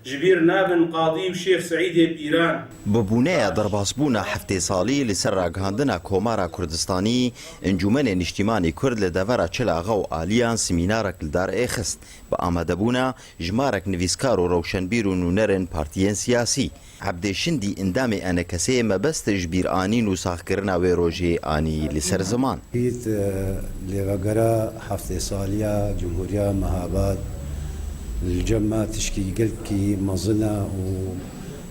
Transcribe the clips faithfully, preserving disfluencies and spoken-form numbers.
Ji bîr nabin Qadî û Şêx Seîdê Pîran. Bi bûneya derbasbûna heftê salî li ser ragihandina Komara Kurdistanî, Encûmenê Niştîmanî Kurd li devera Çil Axa û Aliyan semînarek li dar êxist. Bi amadebûna jimarek nivîskar û rewşenbîr û nûnerên partiyên siyasî. Ebdê Şindî endamê ENKSê mebest ji bîranîn û saxkirina wê rojê anî li ser ziman. Îd, e, lêvegera heftê saliya Cumhuriya Mehabad li cem me tişkî gelkî mezin e û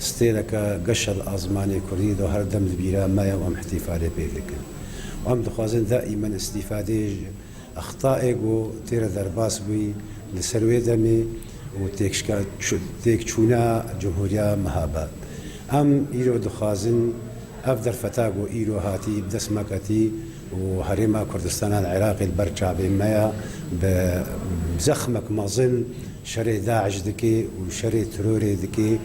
stêreke geş e li azmanê kurdî de her dem li bîra me ye û em îhtîfalê pê dikin. Û em dixwazin daîmen îstîfadê ji extayê ku tê re derbas bûyî li ser wê demê û têkşka-, çû-, têkçûna Cumhuriya Mehabad. Em îro dixwazin ev derfeta ku îro hatî bi dest me ketî û Herêma Kurdistana li Iraqê li ber çavên me ya, bi zexmek mezin şerê DAIŞ dike û şerê terorê dike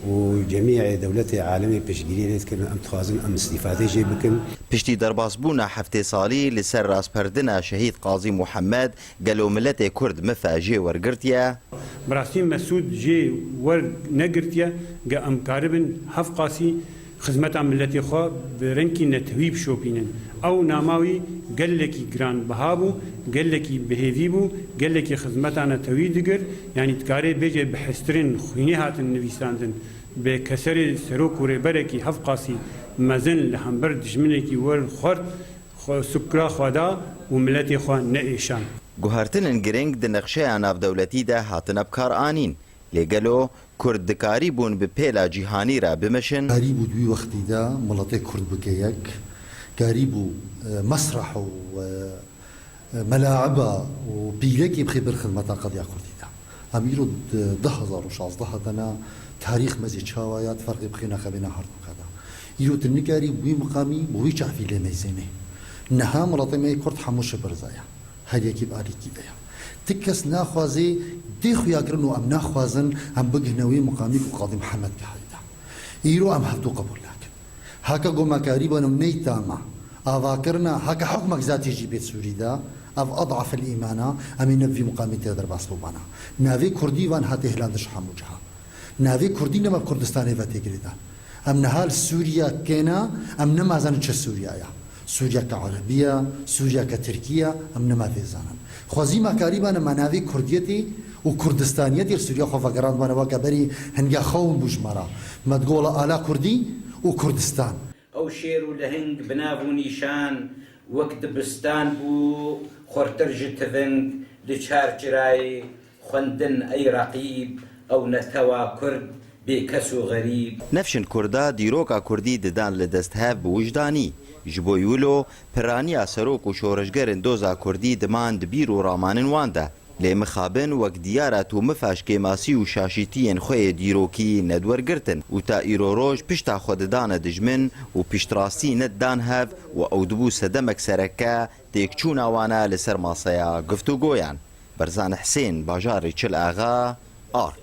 û cemîyê dewletê alemê piştgiriyê lê dikin. Em dixwazin em îstîfadê jê bikin. Piştî derbasbûna heftê salî li ser rasperdina Şehîd Qazî Muhammed, gelo miletê Kurd mife jê wergirtiye? Bi rastî Mesûd jê wer negirtiye, ge em karibin hevqasî xizmeta miletê xwe bi rengkî netewî bişopînin. Ew nama wî gelekî giranbiha bû, gelekî bihêvî bû, gelekî xizmeta netewî digir, yanî dikarê bêje bi hestirên xwînê hatin nivîsandin. Bi keserê serok û rêberekî hevqasî mezin li hember dijminekî wer xwert, xwe sukra xwe da û miletê xwe neêşand. Guhertinên girîng di nexşeya navdewletî de hatine bi kar anîn. Lê gelo Kurd dikarîbûn bi pêla cîhanî re bimeşin? Karîbû di wî wextî de miletê Kurd bike yek. Karîbû, e, mesreh û, e, Melaiba û pîlekê bixê ber xizmeta qediya kurdî de. Em îro di du hezar û şazdeh de ne, tarîx me zî çawa ya, di ferqê bixê nexebêna herduka de. Îro tu nikarî bi wî miqamî, bi wî çavî lê meyzênê. Niha miletê me yê kurd hemû şibirza ye. Her yekî bi alîkî ve ye. Ti kes naxwazê dê xuyakirin û em naxwazin em bigihine wî miqamî ku Qadî Mihemed gihayî de. Îro em hevdû qebûl nakin. Heke ku me karîbûn û neyta me avakirina, heke hukmek zatî jî bêt Sûrî de, ev ed'afil îmana, em ê ne bi vî miqamî tê derbas bibana. Navê kurdî van hatê hilandin ji hemû ciha. Navê kurdî ne me bi Kurdistanê ve tê girêdan. Em niha li Sûriya kêna, em nemazanin çi Sûriya ya. Sûriyeke erebî ye, Sûriyeke tirkî ye, em nema vê zanin. Xwezî me karîbane me navê kurdiyetê û kurdistaniyetê li Sûriya xwe vegerandbane weke berî hingê xewn bû ji me re. Me digot wela ala kurdî û Kurdistan. Ew şêr û lehing bi nav û nîşan wek dibistan bû, xurtir ji tiving li çar çirayê xwendin ey reqîb, ew netewa kurd bê kes û xerîb. Nefşin kurda dîroka kurdî didan li dest hev bi wijdanî. Ji bo wilo piraniya serok û şoreşgerên doza kurdî diman di bîr û ramanên wan de. Lê mixabin wek diyar e tu mifa ji kêmasî û şaşîtiyên xwe yê dîrokî nediwergirtin û ta îro roj pişta xwe didane dijmin û piştrastî nedidan hev û ew dibû sedemek sereke têkçûna wan e li ser maseya guftûgoyan. Berzan Hisên, bajarê Çil Axa, Ark.